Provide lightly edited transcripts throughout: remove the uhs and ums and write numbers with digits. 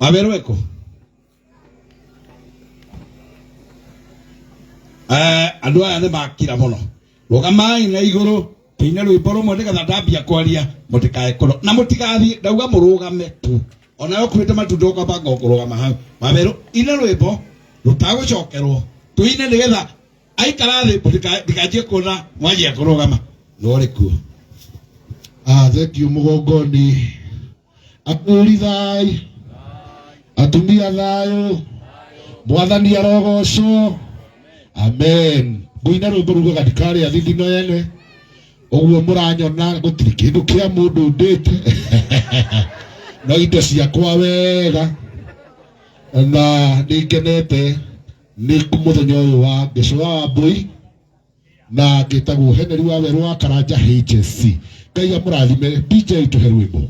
Wawerũ ekũ? Andũ aya nĩ makira mũno. Rũgamai na igũrũ tũine rwĩmbo rũmwe nĩgetha ndambia kwaria mũtikae kũno na mũtigathiĩ, ndauga mũrũgame tu. Ona ũkuĩte matunda ũkabanga ũkũrũgama hau. Wawerũ ine rwĩmbo rũtagũcokerwo tũine nĩgetha aikara thĩ ndikanjie kuona mwanjia kũrũgama no rĩ kuo. Ah, thank you mũgongoni. Athuri thayũ, atumia thayũ, mwathani arogocwo. Amen. Ngũina rwĩmbo rugaga ndikarĩa thithino yene. Ũguo mũranyona gũtirĩ kĩndũ kĩa mũndũ ndĩte. No indo ciakwa wega. Na nĩ ngenete nĩ mũthenya ũyũ wa Ngecũ wa Wambũi na ngĩtagwo Henry wa Werũ wa Karanja HSC. Ngai amũrathime. DJ tũhe rwĩmbo.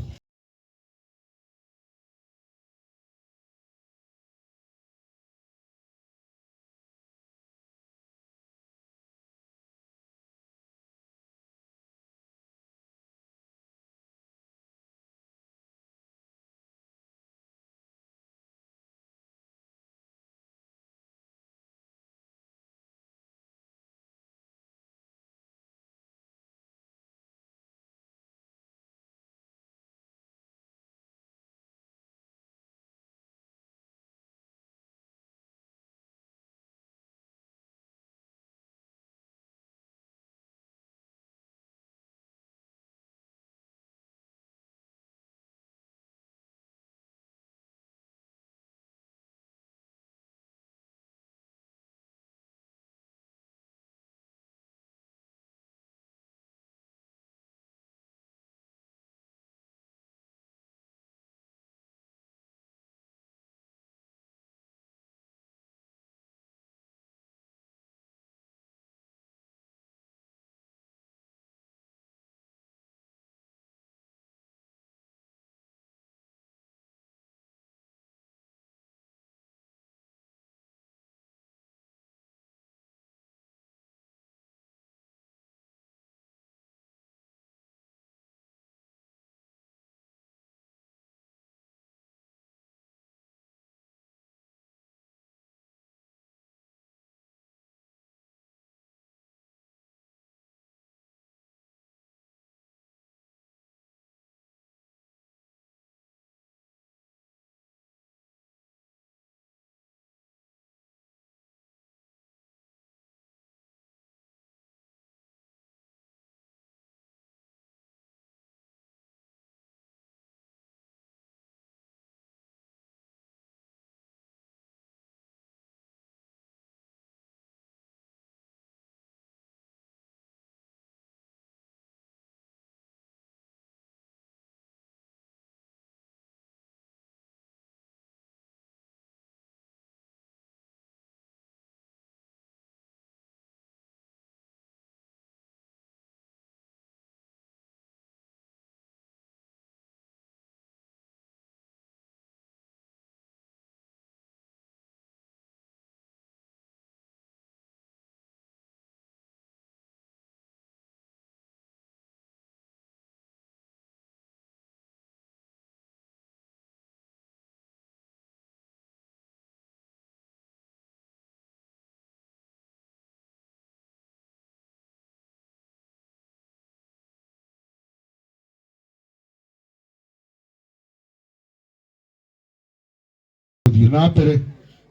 Gũthiĩ na mbere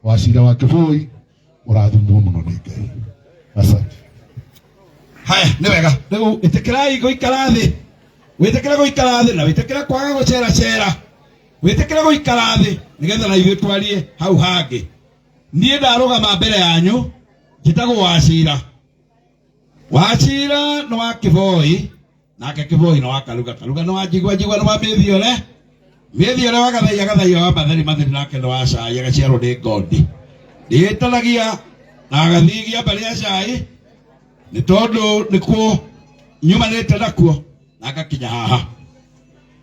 wacira wa Kĩbũi ũrathimwo mũno nĩ Ngai. Asante. Haya, nĩ wega. Rĩu ĩtĩkĩrai gũikara thĩ, wĩtĩkĩre gũikara thĩ na wĩtĩkĩre kwaga gũceracera, wĩtĩkĩre gũikara thĩ nĩgetha na ithuĩ twarie hau hangĩ. Niĩ ndarũgama mbere yanyu njĩtagwo Wacira. Wacira nĩ wa Kĩboi, nake Kĩboi nĩ wa Karuga, Karuga nĩ wa Njigua, Njigua nĩ wa Mĩthiore, Mĩthiore wa Gathaiya, Gathaiya wa Matheri, Matheri nake nĩ wa Cai, agaciarwo nĩ Ngondi. Ndĩtanagia na agathigia mbarĩ ya Cai nĩ tondũ nĩkuo nyumanĩte nakuo na ngakinya haha.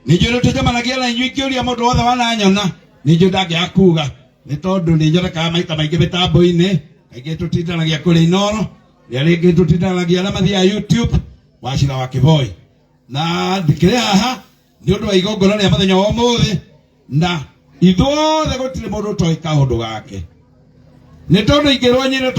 Nĩ njũĩ nĩ tũcemanagia na inyuĩ ingĩũria mũndũ wothe wananyona nĩ njũĩ ndangĩaga kuga nĩ tondũ nĩ nyonekaga maita maingĩ mĩtambo-inĩ, kaingĩ tũtindanagia kũrĩa Inooro, rĩrĩa rĩngĩ tũtindanagia arĩa mathiaga YouTube, Wacira wa Kĩboi. Na ndikĩrĩ haha nĩ ũndũ wa igongona rĩa mũthenya wa ũmũthĩ na Ithuothe gũtirĩ mũndũ ũtoĩ kaũndũ gake. Nĩ tondũ ingĩrwo nyine.